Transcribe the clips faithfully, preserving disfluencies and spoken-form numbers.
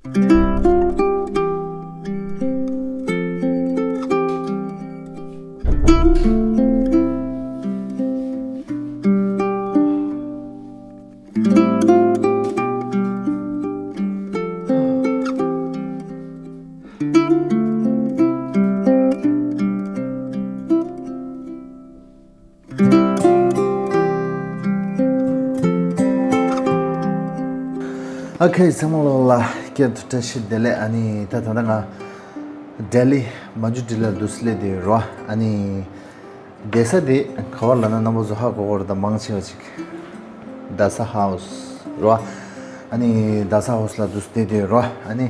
ཨ་ཁེ་ཚང་མ་ལོ་ལ་སྐྱར་དུ་བཀྲ་ཤིས་བདེ་ལེགས། ཨ་ནི་ད་ད་ལྟ་ང་ལྡི་ལི་མན་ཇུ་ཊི་ལ་འདུག་སླེབས་བསྡད་ཡོད་རོ། ཨ་ནི་བསྡད་ས་དེ་ག་བར་ལབ་ན་རྣམ་པ་ཚོ་ཧ་གོ་གོ་རེད། ད་མང་ཆེ་བ་ཅིག་རྡ་ས་ཧའུ་སི་རོ། ཨ་ནི་རྡ་ས་ཧའུ་སི་ལ་འདུག་སླེབས་བསྡད་ཡོད་རོ། ཨ་ནི་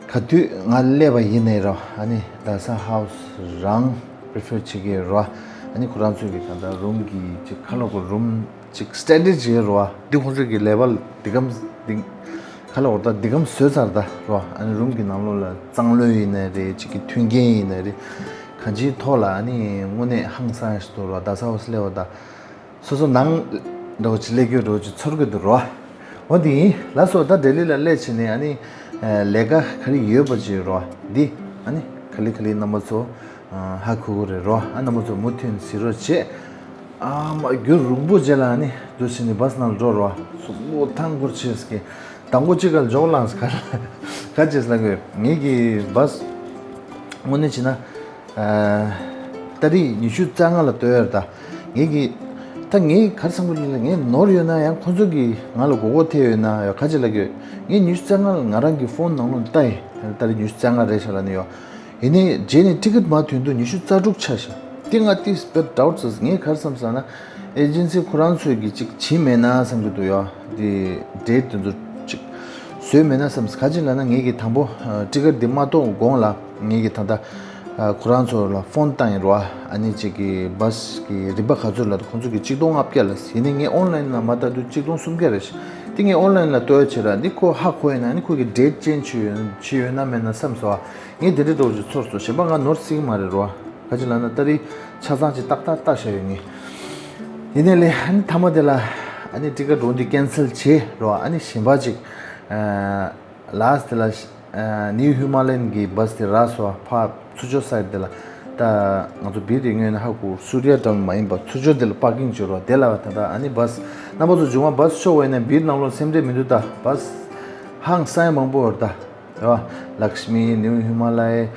ག་དུས་ང་སླེབས་པ་ཡིན་ནའི་རོ། ཨ་ནི་རྡ་ས་ཧའུ་སི་རང་པི་རི་ཕར་བྱེད་ཀྱི་ཡོད་རོ། ཨ་ནི་ཁོ་རང་ཚོའི་གི་ད་ལྟ་རུམ་གྱི་ཅིག་ཁ་ལོ་གི་རུམ་ཅིག་སི་ཊན་ཌར་ཌི་ཅིག་ཡོད་རེད་བ། འདི་ཁོང་ཚོ་གི་ལེ་ཝལ་འདི་གམ་འདི་ག་ལ་འོ་ད་འདི་གམ་བཟོས་ཚར་ད་རོ། ཨ་ནི་རུམ་གྱི་ནང་ལོགས་ལ་གཙང་ལོས་ཡིན་ནའི་རེད། ཅིག་གི་མཐུན་རྐྱེན་ཡིན་ནའི་རེད། གང་ཅིའི་ཐོག་ལ་ཨ་ནི་དངོས་གནས་ཧང་སང་ཞིག་འདུག་རོ། རྡ་ས་ཧའུ་སི་སླེབས་པ་ད་སོ་སོ་ནང་འདྲ་བོ་ཅིག་སླེབས་རྒྱུ་འདྲ་བོ་ཅིག་ཚོར་གི་འདུག་རོ། འོ་འདི་ཡིན་ལགས་སོ། ད་ལྡི་ལི་ལ་སླེབས་བྱས་ནས་ཨ་ནི་ལས་ཀ་ག་རེ་ཡོད་པ་ཅིག་རོ། འདི་ཨ་ནི་ག་ལེ་ག་ལེ་རྣམ་པ་ཚོ་ཧ་གོ་གི་རེད་རོ། ཨ་རྣམ་པ་ཚོ་མུ་མཐུད་གཟིགས་རོགས་བྱེད། ཨ་མ་རྒྱུན་རིང་པོ་རྗེས་ལ་ནི་འདུག་སེ་ནི་བྷ་སི་ནང་འགྲོ་རོགས། གཟུགས་པོ་ཐང་འཁོར་ཆེ་ཟེར་གི། དང་པོ་གཅིག་ག་ལ་འཇོག་ལངས་ཟེར་ག་ལ་ག་ཅེས་ལ་གི་ངེད་ཀྱི་བྷ་སི་དངོས་གནས་བྱས་ན་ཨ་ཏ་རིག་ཉི་ཤུ་རྩ་ལྔ་ལ་སྟོན་ཡོད་རེད། ད་ངེད་ཀྱི་ད་ངས་ག་རེ་བསམ་གི་ལ་ངས་ནོར་ཡོད་ན་ཡང་ཁོང་ཚོ་གིས་ང་ལ་མགོ་སྐོར་ཐེབས་ཡོད་ན་ཡང་ག་ཅེས་ལ་གི་ངས་ཉི་ཤུ་རྩ་ལྔ་ལ་ང་རང་གི་ཕོན་ནང་ལོགས་ལྟ་ཡིན། ཏ་རིག་ཉི་ཤུ་རྩ་ལྔ་རེད་ཤག་ལ་ནི་ཡོད། ཡིན་ནའི་རྗེས་ནས་ཊི་ཀེ་ཊི་མར་ཐོན་དུས་ཉི་ཤུ་རྩ་དྲུག་ཆགས་ཤག། དེ་ང་ཏིས་པེ་ཌའུ་ཊི་ཟེར། ངས་ག་རེ་བསམ་ཟེར་ན་ཨེ་ཇེན་སི་ཁོ་རང་ཚོས་ཀྱི་ཅིག་བྱིན་མེད་ན་བསམ་གྱི་འདུག་ཡ། དེ་ཌེ་ཊི་དེ་ཚོ་ཅིག་བཟོས་མེད་ན་བསམ། ག་ཅི་ལབ་ན་ངས་ཀྱི་དང་པོ་ཊི་ཀེ་ཊི་འདི་མ་གཏོང་གོང་ལ་ངས་ཀྱི་ད་ལྟ་ཁོ་རང་ཚོ་ལ་ཕོན་བཏང་ཡིན་རོ། ཨ་ནི་ཅིག་གི་བྷ་སི་གི་རིན་པ་ག་ཚོད་ལབ་དུས་ཁོང་ཚོ་གི་གཅིག་སྟོང་ལྔ་བརྒྱ་ལབ། ཡིན་ནའི་ངས་ཨོན་ལའིན་ལ་མ་ལྟ་དུས་གཅིག་སྟོང་སུམ་བརྒྱ་རེད་ཤག། དེ་ངས་ཨོན་ལའིན་ལ་ལྟོས་བྱས་ར་འདི་ཁོ་ཧ་གོ་ཡིན་ན་ཨ་ནི་ཁོ་གི་ཌེ་ཊི་ཅེན་ཇི་བྱས་ཡོད་ན་མེད་ན་བསམ་སོང་། ངས་དེ་འདྲའི་འདྲ་བོ་ཅིག་ཚོར་སོང་། གཞན་པ་ང་ནོར་སྲིད་ཀྱི་མ་རེད་རོ། ག་ཅི་ལབ་ན་ཏ་རིག་ཆ་ཚང་ཅིག་ཏག་ཏག་ལྟ་བཞག་ཡོད་ངས། ཡིན་ནའི་ལས་ཨ་ནི་མཐའ་མ་དེ་ལ་ཨ་ནི་ཊི་ཀེ་ཊི་འདི་ཀེན་སེལ་བྱས་རོ། ཨ་ནི་གཞན་པ་ཅིག་ལ་སི་དེ་ལ་ནིའུ་ཧི་མ་ལ་ཡན་གྱི་བྷ་སི་དེ་རག་སོང་། ཕར་ཚུར་ཕྱོགས་སའིཌ་དེ་ལ་ད་ང་ཚོ་བིར་དེ་སྔོན་ན་ཧ་གོ་སུ་རི་ཡ་ཊར་མིན་མ་ཡིན་པ་ཚུར་ཕྱོགས་དེ་ལ་པར་ཀིང་བྱོས་རོ། དེ་ལ་ད་ལྟ་ཨ་ནི་བྷ་སི་རྣམ་པ་ཚོ་མཇུག་མ་བྷ་སི་ཤོར་བ་ཡིན་ན་བིར་ནང་ལོགས་སེམས་ཁྲལ་མི་འདུག་ད་བྷ་སི་ཧང་སང་མང་པོ་ཡོད་ད། རེད་བ། ལཀྵ་མི། ནིའུ་ཧི་མ་ལ་ཡ།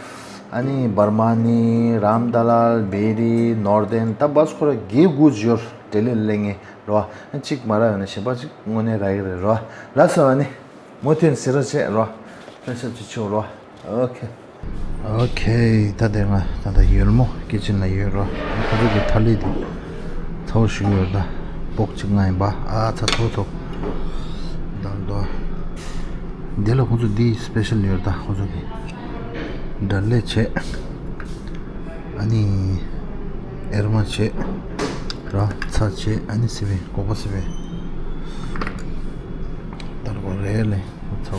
ཨ་ནི་བར་མ་ནི། རམ་ད་ལལ། བེ་རི། ནོར་དན། ད་བྷ་སི་ཁོ་ར་བརྒྱད་དགུ་ཅིག་ཡོད་རེད། ལྡི་ལི་ལ་སླེབས་མཁན་རེད་བ། ཨ་གཅིག་མ་རག་ཡོད་ན་གཞན་པ་གཅིག་དངོས་གནས་རག་གི་རེད་རེད་བ། ལགས་སོ། ཨ་ནི་མུ་མཐུད་གཟིགས་རོགས་བྱེད་རོ། ཕེབས་ཤོག་ཅིག་ཆུ་རོ། ཨོ་ཁེ། ཨོ་ཁེ། ད་དེ་ང་ད་ལྟ་ཡོལ་མོ་ཀི་ཆན་ལ་ཡོད་རོ། ཁོ་ཚོ་གི་ཐ་ལི་དེ་ཚ་བོ་ཞིག་ཡོད་ད། སྤོག་གཅིག་ང་ཡིན་པ། ཨ་ཚ་ཐོག་ཐོག་དང་དོ། འདི་ལ་ཁོང་ཚོ་འདི་སི་པེ་ཤལ་ཡོད་ད། ཁོང་ཚོ་གི་འབྲས་ལེ་བྱས། ཨ་ནི་ཨེར་མ་བྱས་ར། ཚྭ་བྱས། ཨ་ནི་སི་པན། སྒོག་པ་སི་པན། ད་རུང་རེད་ལེ། ཚ་བོ།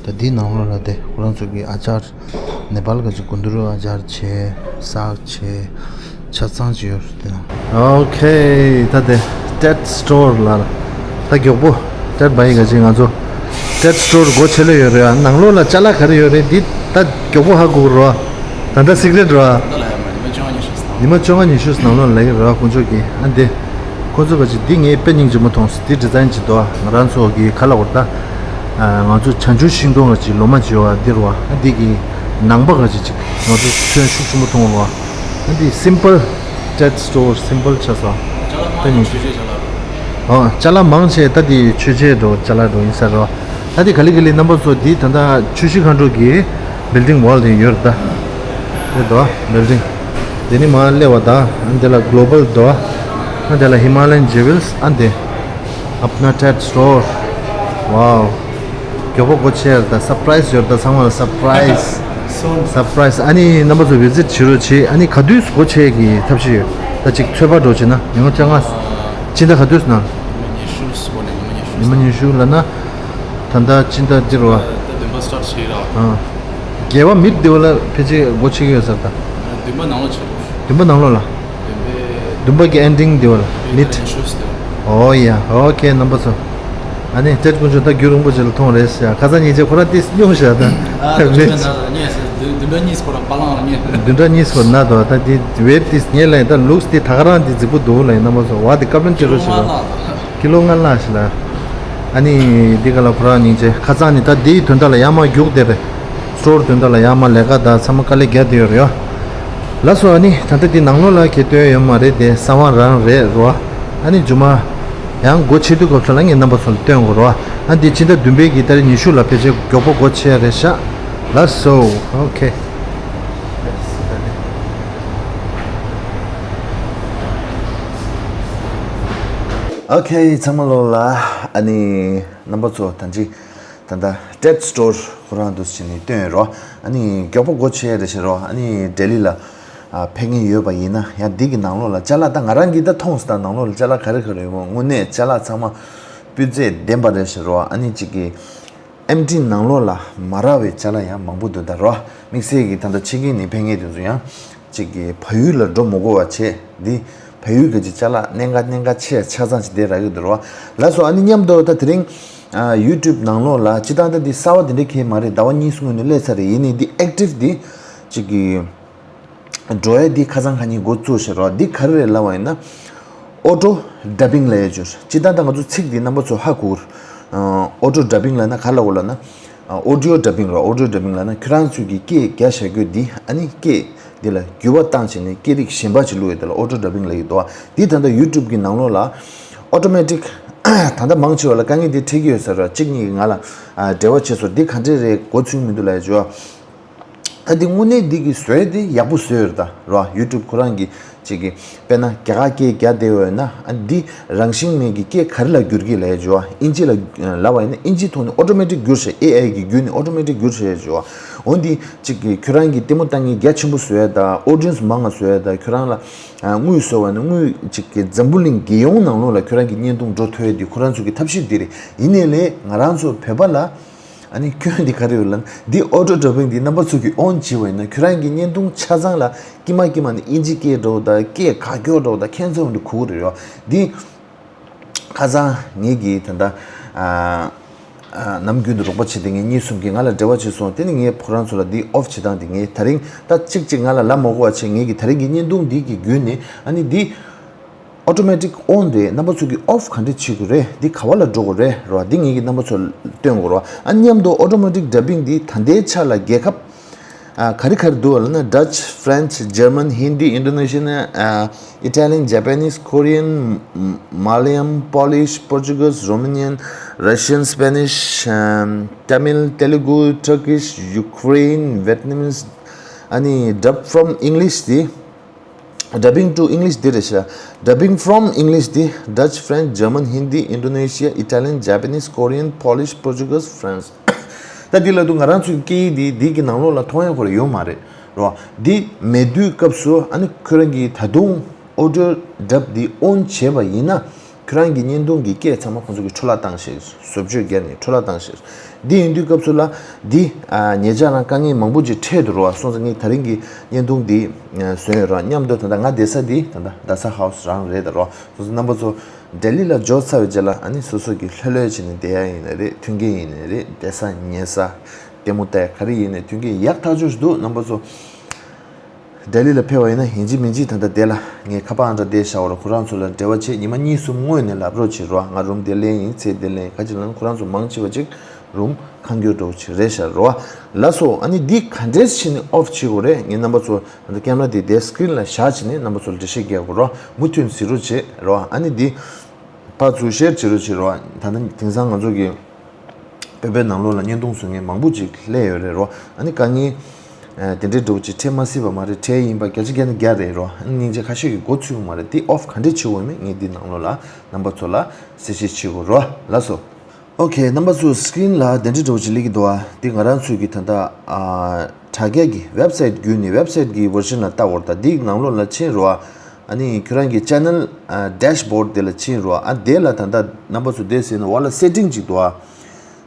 ད་འདི་ནང་ལོགས་ལ་དེ་ཁོ་རང་ཚོ་གི་ཨ་ཅར། ནེ་པཱལ་ག་ཅིག་གུན་དུ་རུ་ཨ་ཅར་བྱས། ཟྭ་བྱས། ཆ་ཚང་ཅིག་ཡོད་རེད་དེ་ནང་། ཨོ་ཁེ། ད་དེ་ཊེཌ་སི་ཊོར་ལ་ད་མགྱོགས་པོ་ཊེཌ་བྷའི་ག་ཅིག་ང་ཚོ་ཊེཌ་སི་ཊོར་སྒོ་ཕྱེ་ལེ་ཡོད་རེད། ཨ་ནང་ལོགས་ལ་ཅ་ལག་ག་རེ་ཡོད་རེད་འདི་ད་མགྱོགས་པོ་ཧ་གོ་རོ། ད་ལྟ་སི་ཀི་རེཊ་རོ། ད་ལ་ཡ་མ་ཉི་མ་བཅོ་ལྔ་ཉི་ཤུ་ནང་ལོགས་ལ་ཡོད་རོ། ཁོང་ཚོ་གི་ཨ་འདི་ཁོ་ཚོ་ག་ཅིག་འདི་ངས་དཔེ་སྙིང་རྗེ་མོ་མཐོང་སོང་། འདི་ཌི་ཛའིན་ཅིག་འདུག་ཨ། ང་རང་ཚོ་གི་ཁ་ལག་བར་ད་ང་ཚོ་བྱང་ཆུབ་ཤིང་སྡོང་ག་ཅིག་ལོ་མ་ཅིག་ཡོད་ཨ། འདི་རུ་ཨ་འདི་གི་ནང་པ་ག་ཅིག་ཅིག་ང་ཚོ་ཚོན་ཤུགས་ཆེན་པོ་མཐོང་རུ་ཨ། ཨ་འདི་སིམ་པལ་ཊེཌ་སི་ཊོར། སིམ་པལ་ཆགས་སོང་། ད་ནི་ཨོ་ཅ་ལག་མང་ཆེ་ད་འདི་མཆོད་ཆས་འགྲོ་ཅ་ལག་འགྲོ་ཡིན་ས་རུ་ཨ། ད་དེ་ག་ལེ་ག་ལེ་རྣམ་པ་ཚོ་འདི་ད་ལྟ་ཆུ་བཞི་མཁའ་འགྲོ་གི་བིལ་ཌིང་ཝོལ་དེ་ཡོད་རེད་ད། དེ་དོ་བིལ་ཌིང་། དེ་ནི་མ་སླེབས་པ་ད། ཨ་འདི་ལ་གོ་ལོ་བལ་དོ། ཨ་འདི་ལ་ཧི་མ་ལ་ཡན་ཇེ་ཝེལ་སི། ཨ་འདི་ཨབ་ན་ཊེཌ་སི་ཊོར། ཝའོ། མགྱོགས་པོ་སྒོ་ཕྱེ་ཡ་རེད་ད། སར་པ་རའི་སི་ཡོད་རེད་ད། ཚང་མ་ལ་སར་པ་རའི་སི། སོང་། སར་པ་རའི་སི། ཨ་ནི་རྣམ་པ་ཚོ་བི་ཛིཊ་བྱེད་རོགས་བྱེད། ཨ་ནི་ག་དུས་སུ་སྒོ་ཕྱེ་གི་ཐབས་ཤེས་ཡོད། ད་ཅིག་ཚོད་དཔག་འགྲོ་བྱེད་ན་ཉི་མ་བཅོ་ལྔ། སྤྱི་ཟླ་ག་དུས་སུ་ན། ཉི་མ་ཉི་ཤུ་ལབ་ན། ད་ལྟ་སྤྱི་ཟླ་འདི་རུ་བ། ད་བདུན་པ་སི་ཊར་ཊི་བྱེད་ར། ཨ། རྒྱལ་བ་མིད་ཌེ་ལ་ཕལ་ཆེར་སྒོ་ཕྱེ་གི་ཡོད་ས་རེད་ད། བདུན་པ་ནང་ལོགས་ཕྱེ་རོགས། བདུན་པ་ནང་ལོགས་ལ། བདུན་པའི་ བདུན་པ་གི་ཨེན་ཌིང་འདི་བ་ལ་མིད། ཨོ་ཡ། ཨོ་ཁེ། རྣམ་པ་ཚོ། ཨ་ནི་ཏྲེད་དཀོན་མཆོག་ད་རྒྱུན་རིང་པོ་ཅིག་ལ་མཐོང་རེད་ཤག་ཁ་སང་ཉིན་བྱས་ཁོ་རང་ཏིས་སྙུང་ཤག་ད། ཨ་ད་ཁྱོད་ན་ད་ཉེས་སེ་བདུན་བདུན་ཕྲག་གཉིས་སྐོར་ལ་པ་ལང་ལ་ཉེས། བདུན་ཕྲག་གཉིས་སྐོར་ན་དོ་ད་འདི་ཝེབ་ཏིས་ཉེ་ལ་ཡིན་ད་ལུགས་ཏི་ད་ག་རང་འདི་རྫིག་པོ་འདུག་ལ་ཡིན་རྣམ་པ་ཚོ་བ་འདི་ཀབ་ལན་ཅི་རོ་ཞིག་ལ། ཀི་ལོ་ལྔ་ལྷག་ཞིག་ལ། ཨ་ནི་འདི་ག་ལ་ཁོ་རང་ཉིན་བྱས་ཁ་སང་ནི་ད་འདིའི་དོན་དག་ལ་ཡར་མར་རྒྱུགས་བསྡད་པས། སི་ཊོར་དོན་དག་ལ་ཡར་མར་ལས་ཀ་ད་ཚང་མ་དཀའ་ལས་རྒྱག་བསྡད་ཡོད་རེད་ཡ། ལགས་སོ། ཨ་ནི་ད་ལྟ་འདི་ནང་ལོགས་ལ་ཁྱེད་སྟོན་ཡོད་མ་རེད་དེ་གསང་བ་རང་རེད་རོ། ཨ་ནི་རྗེས་མ་ཡང་སྒོ་ཕྱེ་དུས་སྐབས་སུ་ལ་ངས་རྣམ་པ་ཚོ་ལ་སྟོན་དགོས་རོ། ཨ་འདི་ཕྱི་ཟླ་བདུན་པའི་གི་ཏ་རིག་ཉི་ཤུ་ལ་ཕལ་ཆེར་མགྱོགས་པོ་སྒོ་ཕྱེ་ཡ་རེད་ཤག་ལགས་སོ། ཨོ་ཁེ། ཨོ་ཁེ། ཚང་མ་ལོ་ལ་ཨ་ནི་རྣམ་པ་ཚོ་ད་ཅི། ད་ལྟ་ཏྲེད་སི་ཊོར་ཁོ་རང་འདུག་བྱས་ནས་སྟོན་ཡོད་རོ། ཨ་ནི་མགྱོགས་པོ་སྒོ་ཕྱེ་ཡ་རེད་ཤག་རོ། ཨ་ནི་ལྡི་ལི་ལ་ཨ་ཕེབས་མཁན་ཡོད་པ་ཡིན་ན་ཡང་འདི་གི་ནང་ལོགས་ལ་ཅ་ལག་ད་ང་རང་གིས་ད་མཐོང་སོང་། ད་ནང་ལོགས་ལ་ཅ་ལག་ག་རེ་ག་རེ་ཡོད་མོད་དངོས་གནས་ཅ་ལག་ཚང་མ་སྤུས་ཚད་ལྡན་པ་རེད་ཤག་རོ། ཨ་ནི་གཅིག་གི་ཨེམ་ཊི་ནང་ལོགས་ལ་མ་རག་པའི་ཅ་ལག་ཡང་མང་པོ་འདུག་ད་རོ། དམིགས་བསལ་གྱི་ད་ལྟ་ཕྱི་རྒྱལ་ནས་ཕེབས་མཁན་དེ་ཚོ་ཡང་གཅིག་གི་བལ་ཡུལ་ལ་འགྲོ་མི་དགོས་པ་བྱས་འདི་བལ་ཡུལ་གྱི་ཅ་ལག་གནད་འགག་གནད་འགག་ཆེ་ཆ་ཚང་ཅིག་དེ་རག་གི་འདུག་རོ། ལགས་སོ། ཨ་ནི་མཉམ་དུ་ད་དེ་རིང་ཨ་ཡུ་ཊུབ་ནང་ལོགས་ལ་སྤྱིར་བཏང་ད་འདི་གསར་བ་དེ་འདྲ་གང་ཡང་མ་རེད། ཟླ་བ་གཉིས་གསུམ་སྔོན་ནས་སླེབས་ཚར་རེད། ཡིན་ནའི་འདི་ཨེག་ཊིབ་འདི་གཅིག་གི་འགྲོ་ཡ་འདི་ཁ་སང་ཁ་ཉིན་འགོ་བཙུགས་ཤག་རོ། འདི་ག་རེ་རེད་ལབ་པ་ཡིན་ན། ཨོ་ཊོ་ཌབ་བིང་ལབ་ཡ་ཅིག་ཡོད་རེད། སྤྱིར་བཏང་ད་ང་ཚོ་ཚིག་འདི་རྣམ་པ་ཚོ་ཧ་གོ་གི་རེད། ཨོ་ཊོ་ཌབ་བིང་ལབ་ན་ག་ལབ་དགོས་ལབ་ན། ཨོ་ཌི་ཡོ་ཌབ་བིང་རོ། ཨོ་ཌི་ཡོ་ཌབ་བིང་ལབ་ན་ཁྱོད་རང་ཚོས་ཀྱི་སྐད་རྒྱག་བཞག་རྒྱུ་འདི་ཨ་ནི་སྐད་འདི་ལ་འགྱུར་བ་བཏང་བྱས་ནས་སྐད་རིགས་གཞན་པ་ཅིག་བླུགས་ཡོད་དེ་ལ་ཨོ་ཊོ་ཌབ་བིང་ལབ་ཀྱི་འདུག་བ། འདི་ད་ལྟ་ཡུ་ཊུབ་ཀྱི་ནང་ལོགས་ལ་ཨོ་ཊོ་མེ་ཊིག་ད་ལྟ་མང་ཆེ་བ་ལ་དཀའ་ངལ་འདི་འཕྲད་ཀྱི་ཡོད་ས་རེད། གཅིག་གཉིས་ཀྱིས་ང་ལ་ཨ་འབྲེལ་བ་བྱས་སོང་། འདི་ག་འདྲས་རེད། འགོ་ཚུགས་མི་འདུག་ལབ་ཡ་བྱས། ད་འདི་དངོས་གནས་འདི་གི་བཟོས་དེ་ཡག་པོ་བཟོས་ཡོད་རེད་ད་རོ། ཡུ་ཊུབ་ཁོ་རང་གི་གཅིག་གི་དཔེར་ན་རྒྱ་གར་སྐད་རྒྱག་བསྡད་ཡོད་ན་ཨ་འདི་རང་བཞིན་མེད་ཀྱི་སྐད་ག་རེ་ལ་བསྒྱུར་གྱི་ལབ་ཡ་བྱས། ཨིན་ཇི་ལ་ལབ་པ་ཡིན་ན་ཨིན་ཇིའི་ཐོག་ནས་ཨོ་ཊོ་མེ་ཊིག་བསྒྱུར་བྱས། ཨེ་ཨའི་གི་བརྒྱུད་ནས་ཨོ་ཊོ་མེ་ཊིག་བསྒྱུར་བྱས་བྱས། འོ་འདི་གཅིག་གི་ཁྱོད་རང་གི་ལྟད་མོ་ལྟ་མཁན་རྒྱ་ཆེན་པོ་བཟོ་ཡ་དང་ཨོ་ཌི་ཡེན་སི་མང་ང་བཟོ་ཡ་དང་ཁྱོད་རང་ལ་དངུལ་བཟོ་བ་ཡིན་ན་དངུལ་གཅིག་གི་འཛམ་བུ་གླིང་རྒྱལ་ཡོངས་ནང་ལོགས་ལ་ཁྱོད་རང་གི་བརྙན་ཐུང་འགྲོ་ཐུབ་ཡ་འདི་ཁོ་རང་ཚོ་གི་ཐབས་ཤེས་འདི་རེད། ཡིན་ནའི་ལས་ང་རང་ཚོ་བོད་པ་ལ་ཨ་ནི་སྐྱོན་འདི་ག་རེ་ཡོད་ལབ་ན། འདི་ཨོ་ཊོ་ཌབ་བིང་འདི་རྣམ་པ་ཚོ་གིས་ཨོན་བྱས་པ་ཡིན་ན་ཁྱོད་རང་གི་བརྙན་ཐུང་ཆ་ཚང་ལ་དཀྱིལ་མ་དཀྱིལ་མ་ནས་ཨིན་ཇི་སྐད་འདྲ་བོ་དང་སྐད་ག་གྱོག་འདྲ་བོ་དང་ཁྱད་མཚར་བོ་འདི་གོ་གི་རེད་ཡོ། འདི་ཁ་སང་ངེད་ཀྱིས་ད་ལྟ་ཨ་ཨ་ནམ་རྒྱུན་དུ་རོགས་པ་བྱེད་མཁན་གཉིས་གསུམ་གྱིས་ང་ལ་འབྲེལ་བ་བྱས་སོང་། དེ་ནི་ངས་ཁོ་རང་ཚོ་ལ་འདི་ཨོཕ་བྱེད་སྟངས་འདི་ངས་ད་རིང་ད་གཅིག་གཅིག་ང་ལ་ལབ་མ་དགོས་པ་བྱས། ངེད་ཀྱིས་ད་རིང་གི་བརྙན་ཐུང་འདི་གི་བརྒྱུད་ནས་ཨ་ནི་འདི་ཨོ་ཊོ་མེ་ཊིག་ཨོན་རེད། རྣམ་པ་ཚོ་གིས་ཨོཕ་ག་འདྲས་བྱེད་དགོས་རེད། འདི་ག་བ་ལ་འགྲོ་དགོས་རེད་རོ། འདི་ངེད་ཀྱིས་རྣམ་པ་ཚོ་ལ་སྟོན་དགོས་རོ། ཨ་མཉམ་དུ་ཨོ་ཊོ་མེ་ཊིག་ཌབ་བིང་འདི་ད་ལྟའི་ཆ་ལ་རྒྱལ་ཁབ་ཨ་ག་རེ་ག་རེ་འདུག་ལབ་ན། Dutch, French, German, Hindi, Indonesian, uh, Italian, Japanese, Korean, M- Malayalam, Polish, Portuguese, Romanian, Russian, Spanish, um, Tamil, Telugu, Turkish, Ukraine, Vietnamese, ཨ་ནི་dub from English འདི། Dubbing to English འདི་རེད་ཤག Dubbing from English འདི་Dutch, French, German, Hindi, Indonesia, Italian, Japanese, Korean, Polish, Portuguese, French ད་འདི་ལ་དུ་ང་རང་ཚོའི་སྐད་ཡིག་འདི་འདི་གི་ནང་ལོགས་ལ་མཐོང་ཡ་ཁོ་ར་ཡོད་མ་རེད་རོ། འདི་མེད་དུས་སྐབས་སུ་ཨ་ནི་ཁོ་རང་གིས་ད་དུང་ཨོ་ཌིའོ་ཌབ་འདི་ཨོན་བྱས་པ་ཡིན་ན། ཁྱོད་རང་གི་བརྙན་ཐུང་གི་སྐད་ཚང་མ་ཁོང་ཚོ་གིས་འཕྲོ་བརླག་བཏང་ཤག་བཟོ་བཅོས་བརྒྱབ་ནས་འཕྲོ་བརླག་བཏང་ཤག་འདི་ཡིན་དུས་སྐབས་སུ་ལ་འདི་ཨ་ཉེ་ཆར་རང་དཀའ་ངལ་མང་པོ་ཅིག་འཕྲད་འདུག་རོ། སོང་ཙང་ངས་ད་རིང་གི་བརྙན་ཐུང་འདི་ཨ་བཟོས་ཡོད་རོ། མཉམ་དུ་ད་ལྟ་ང་བསྡད་ས་འདི་ད་ལྟ་རྡ་ས་ཧའུ་སི་རང་རེད་ད་རོ། སོང་ཙང་རྣམ་པ་ཚོ་ལྡི་ལི་ལ་འབྱོར་ཚར་བའི་རྗེས་ལ་ཨ་ནི་སོ་སོ་གི་ལྷོད་ལྷོད་བྱས་ནས་བསྡད་ཡ་ཡིན་ནའི་རེད། མཐུན་རྐྱེན་ཡིན་ནའི་རེད། བསྡད་ས་ཉལ་ས་ལྟད་མོ་ལྟ་ཡ་ག་རེ་ཡིན་ནའི་མཐུན་རྐྱེན་ཡག་ཐག་ཆོད་ཅིག་འདུག་རྣམ་པ་ཚོ། ལྡི་ལི་ལ་ཕེབས་པ་ཡིན་ན་ཡིན་གཅིག་མིན་གཅིག་ད་ལྟ་དེ་ལ་ངས་ཁ་པར་ཨང་གྲངས་དེ་བཞག་པ་ར། ཁོ་རང་ཚོ་ལ་འབྲེལ་བ་བྱེད། ཉི་མ་གཉིས་གསུམ་སྔོན་ནས་ལབ་རོགས་བྱེད་རོགས། ང་རུམ་དེ་ལེན་ཡིན། ཚེ་དེ་ལེན་ཡིན། ག་ཅི་ལབ་ན་ཁོ་རང་ཚོ་མང་ཆེ་བ་ཅིག་རུམ་ཁང་སྐྱོར་འདྲ་བོ་ཅིག་རེད་ཤག་རོ། ལགས་སོ། ཨ་ནི་འདི་ག་འདྲས་བྱས་ནས་ཨོཕ་བྱེད་དགོས་རེད། ངས་རྣམ་པ་ཚོ་ད་ལྟ་ཀེམ་ར་དེ་དེ་སི་ཀི་རིན་ལ་བཞག་བྱས་ནས་རྣམ་པ་ཚོ་ལ་འགྲེལ་བཤད་རྒྱག་དགོས་རོ། མུ་མཐུད་གཟིགས་རོགས་བྱེད་རོ། ཨ་ནི་འདི་ཕར་ཚུར་ཤེར་བྱེད་རོགས་བྱེད་རོ། ད་ལྟ་དེང་སང་ང་ཚོ་གི་བོད་པའི་ནང་ལོགས་ལ་བརྙན་ཐུང་བཟོ་མཁན་མང་པོ་ཅིག་སླེབས་ཡོད་རེད་རོ། ཨ་ནི་དཀའ་ངལ་ཨ་དེ་འདྲའི་འདྲ་བོ་ཅིག་འཕྲད་མ་སྲིད་པ་མ་རེད། འཕྲད་ཡིན་པ་བརྒྱ་ཆ་བརྒྱ་ནས་བརྒྱ་རེད་རོ། ཨ་ནི་སྙིང་རྗེ། ཁ་ཤས་ཀྱིས་མགོ་ཚོས་ཡོང་མ་རེད། དེ་ཨོཕ་ག་འདྲས་བྱེད་དགོས་མིན་ངས་འདི་ནང་ལོགས་ལ་རྣམ་པ་ཚོ་ལ་གསལ་བཤད་བྱེད་དགོས་རོ། ལགས་སོ། ཨོ་ཁེ། རྣམ་པ་ཚོ་སི་ཀི་རིན་ལ་དེ་འདྲའི་འདྲ་བོ་ཅིག་སླེབས་ཀྱི་འདུག་ཨ། འདི་ང་རང་ཚོའི་གི་ད་ལྟ་ཨ་དྲ་རྒྱ་གི་ཝེབ་སའིཊ་བརྒྱུད་ནས་ཝེབ་སའིཊ་གི་བར་ཤན་ལ་ལྟ་དགོས་རེད། ད་འདི་ནང་ལོགས་ལ་ཕྱིན་རོ། ཨ་ནི་ཁྱོད་རང་གི་ཆེ་ནལ་ཨ་ཌེཤ་བོར་ཌི་དེ་ལ་ཕྱིན་རོ། ཨ་དེ་ལ་ད་ལྟ་རྣམ་པ་ཚོ་དེ་ཟེར་ན་འོག་ལ་སེ་ཊིང་ཅིག་འདུག་ཨ།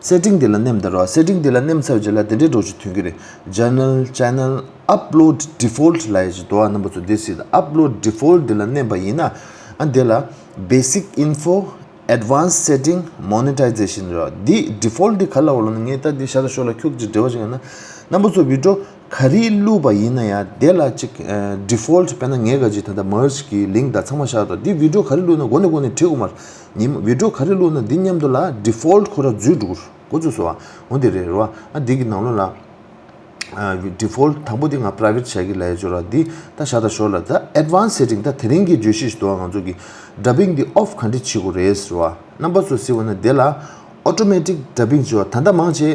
སེ་ཊིང་དེ་ལ་མནན་ད་རོ། སེ་ཊིང་དེ་ལ་མནན་ཚར་རྗེས་ལ་དེ་འདྲའི་འདྲ་བོ་ཅིག་ཐོན་གྱི་རེད། General, Channel, upload default ལབ་ཡ་ཅིག་འདུག་ཨ། རྣམ་པ་ཚོ་འདི་གཟིགས་དང་། upload default འདི་ལ་མནན་པ་ཡིན་ན། ཨ་འདི་ལ་basic info advanced setting monetization རེད་བ། འདི་default འདི་ག་ལབ་པ་ལབ་ན། ངས་ད་འདི་ཤ་སྟག་ཤོག་ལ་ཁྱུག་ཅིག་འབྲེལ་བ་ཅིག་ཡོད་ན། རྣམ་པ་ཚོ་video ག་རེ་བླུགས་པ་ཡིན་ན་ཡང་དེ་ལ་ཅིག་ཨ་default དཔེར་ན་ངས་ག་ཅིག་ད་ལྟ་merge གི་link དང་ཚང་མ་བཞག་འདུག་འདི་video ག་རེ་བླུགས་ན་འགོ་ནས་འགོ་ནས་བྲིས་དགོས་མ་རེད། ཉིན་video ག་རེ་བླུགས་ན་འདི་མཉམ་དུ་ལ་default ཁོ་རང་འཛུལ་འགྲོ་གི་རེད། འགོ་ཚུགས་སོང་བ། འོ་འདི་རེད་རེད་བ། ཨ་འདི་གི་ནང་ལོགས་ལ་ཨ་default དང་པོ་འདི་ང་private བྱ་གི་ལབ་ཡ་ཅིག་ཡོད་ར། འདི་ད་བཞག་དང་ཞོར་ལ་ད་advanced setting ད་དེ་རིང་གི་བརྗོད་གཞི་ཞིག་འདུག་བ། ང་ཚོ་གི་dubbing འདི་off ག་འདྲ་བྱེད་དགོས་རེད་ཟེར་བ། རྣམ་པ་ཚོ་གཟིགས་པ་ན་དེ་ལ་automatic dubbing བྱེད་བ། ད་ལྟ་མང་ཆེ་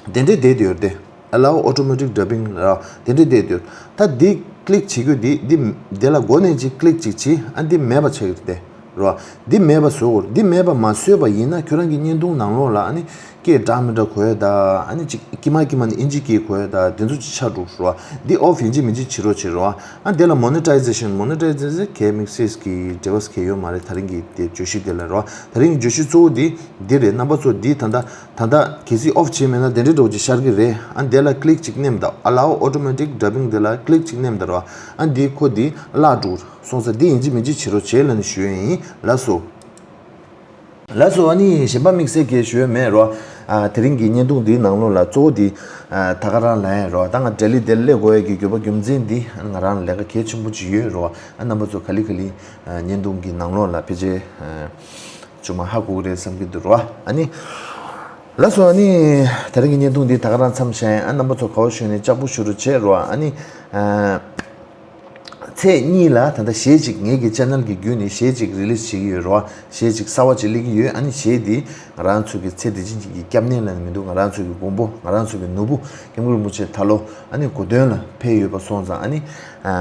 དེ་འདྲས་བསྡད་ཡོད་རེད་དེ། Allow automatic dubbing ལ་དེ་འདྲས་བསྡད་ཡོད། ད་འདི་click བྱེད་རྒྱུ་འདི་འདི་དེ་ལ་འགོ་ནས་ཅིག་click ཅིག་བྱེད། ཨ་འདི་མེད་པ་ཆགས་ཀྱི་རེད་དེ། རེད་བ། འདི་མེད་པ་བཟོ་དགོས། འདི་མེད་པ་མ་བཟོས་པ་ཡིན་ན་ཁྱོད་རང་གི་བརྙན་ཐུང་ནང་ལོགས་ལ་ཨ་ནི་སྐད་འདྲ་མི་འདྲ་གོ་ཡ་ད། ཨ་ནི་ཅིག་དཀྱིལ་མ་དཀྱིལ་མ་ནས་ཨིན་ཇི་སྐད་གོ་ཡ་ད། དེ་ཚོ་ཅིག་ཆགས་འགྲོ་རེད་བ། འདི་off ཡིན་གཅིག་མིན་གཅིག་བྱེད་རོགས་བྱེད་རེད་བ། ཨ་འདི་ལ་monetization monetization གའི་དམིགས་བསལ་གྱི་འབྲེལ་བ་གའི་ཡོད་མ་རེད། ད་རིང་གི་དེ་བརྗོད་གཞི་དེ་ལ་རེད་བ། ད་རིང་གི་བརྗོད་གཞི་གཙོ་བོ་འདི་འདི་རེད། རྣམ་པ་ཚོ་འདི་ད་ལྟ་ད་ལྟ་གལ་སྲིད་off བྱས་མེད་ན་དེ་འདྲའི་འདྲ་བོ་ཅིག་ཤར་གི་རེད། ཨ་འདི་ལ་click ཅིག་མནན་ད། Allow automatic dubbing འདི་ལ་click ཅིག་མནན་ད་རེད་བ། ཨ་འདི་ཁོ་འདི་བརླག་འགྲོ་གི་རེད། སོང་ཙང་འདི་ཡིན་གཅིག་མིན་གཅིག་བྱེད་རོགས་བྱེད་ལབ་ནས་ཞུ་ཡ་ཡིན། ལགས་སོ། ལགས་སོ། ཨ་ནི་གཞན་པ་དམིགས་བསལ་གྱི་ཞུ་ཡ་མེད་རོ། ཨ་དེ་རིང་གི་བརྙན་ཐུང་འདིའི་ནང་ལོགས་ལ་གཙོ་བོ་འདི་ཨ་ད་ག་རང་ལབ་ཡ་རོ། ད་ང་ལྡི་ལི་འདིར་སླེབས་དགོས་ཡ་གི་དགོས་པ་རྒྱུ་མཚན་འདི་ཨ་ང་རང་ལས་ཀ་གལ་ཆེན་པོ་ཅིག་ཡོད་རོ། ཨ་རྣམ་པ་ཚོ་ག་ལེ་ག་ལེ་ཨ་བརྙན་ཐུང་གི་ནང་ལོགས་ལ་ཕལ་ཆེར་ཨ་ཅུང་མ་ཧ་གོ་གི་རེད་བསམ་གྱི་འདུག་རོ། ཨ་ནི་ལགས་སོ། ཨ་ནི་ད་རིང་གི་བརྙན་ཐུང་འདི་ད་ག་རང་མཚམས་བཞག་ཡིན། ཨ་རྣམ་པ་ཚོ་ག་པར་བཞུགས་ནས་ལྕགས་པོ་ཞུ་རོགས་བྱེད་རོ། ཨ་ནི་ཨ། ཚེས་གཉིས་ལ་ད་ལྟ་གཞས་གཅིག་ངེད་ཀྱི་channel གི་བརྒྱུད་ནས་གཞས་གཅིག་release བྱེད་ཀྱི་ཡོད་རེད་བ། གཞས་གཅིག་གསར་བ་ཅིག་སླེབས་ཀྱི་ཡོད། ཨ་ནི་གཞས་འདི་ང་རང་ཚོ་གི་ཚེ་འདི་ཕྱི་གཉིས་ཀྱི་སྐྱབས་གནས་ལབ་ནས་མི་འདུག་ང་རང་ཚོ་གི་མགོན་པོ་ང་རང་ཚོ་གི་ནོར་བུ་སྐྱབས་མགོན་རིན་པོ་ཆེ་ད་ལོ་ཨ་ནི་དགུང་སྟོན་ལ་ཕེབས་ཡོད་པ་སོང་ཙང་། ཨ་ནི་ཨ་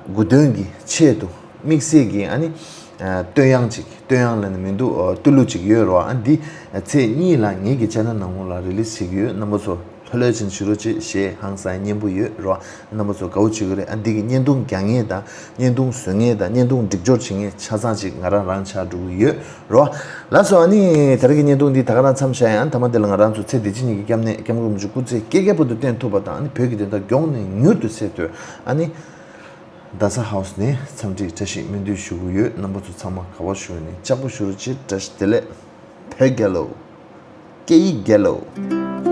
དགུང་སྟོན་གྱི་ཆེད་དུ་དམིགས་བསལ་གྱི་ཨ་ནི་ཨ་བསྟོད་དབྱངས་གཅིག་བསྟོད་དབྱངས་ལབ་ནས་མི་འདུག་ཨ་བསྟོད་གླུ་གཅིག་ཡོད་རེད་བ། ཨ་འདི་ཚེས་གཉིས་ལ་ངེད་ཀྱི་channel ནང་ལོགས་ལ་release བྱེད་ཀྱི་ཡོད། རྣམ་པ་ཚོ་ལྷོད་ལྷོད་བྱས་ནས་བཞུགས་རོགས་བྱེད། གཞས་ཧང་སང་སྙན་པོ་ཡོད་རོ། རྣམ་པ་ཚོ་དགའ་བོ་བྱེད་ཀྱི་རེད། ཨ་འདི་གི་བརྙན་ཐུང་རྒྱག་མཁན་དང་བརྙན་ཐུང་བཟོ་མཁན་དང་བརྙན་ཐུང་སྒྲིག་སྦྱོར་བྱེད་མཁན་ཆ་ཚང་ཅིག་ང་རང་རང་ཆགས་འགྲོ་གི་ཡོད་རོ། ལགས་སོ། ཨ་ནི་ད་རེས་ཀྱི་བརྙན་ཐུང་འདི་ད་ག་རང་མཚམས་བཞག་ཡིན། ཨ་ནི་མཐའ་མ་འདི་ལ་ང་རང་ཚོ་ཚེ་འདི་ཕྱི་གཉིས་ཀྱི་སྐྱབས་གནས་སྐྱབས་མགོན་རིན་པོ་ཆེ་སྐུ་ཚེ་བསྐལ་བརྒྱའི་བར་དུ་བརྟན་ཐུབ་པ་དང་། ཨ་ནི་བོད་ཀྱི་བདེན་མཐའ་མགྱོགས་ནས་མྱུར་དུ་སེལ་དོན། ཨ་ནི་རྡ་ས་ཧའུ་སི་ནས་འཚམས་འདྲི་བཀྲ་ཤིས་སྨོན་འདུན་ཞུ་གི་ཡོད། རྣམ་པ་ཚོ་ཚང་མ་ག་པར་བཞུགས་ནས་ལྕགས་པོ་ཞུ་རོགས་བྱེད། བཀྲ་ཤིས་བདེ་ལེགས། བོད་རྒྱལ་ལོ། སྐད་ཡིག་རྒྱལ་ལོ།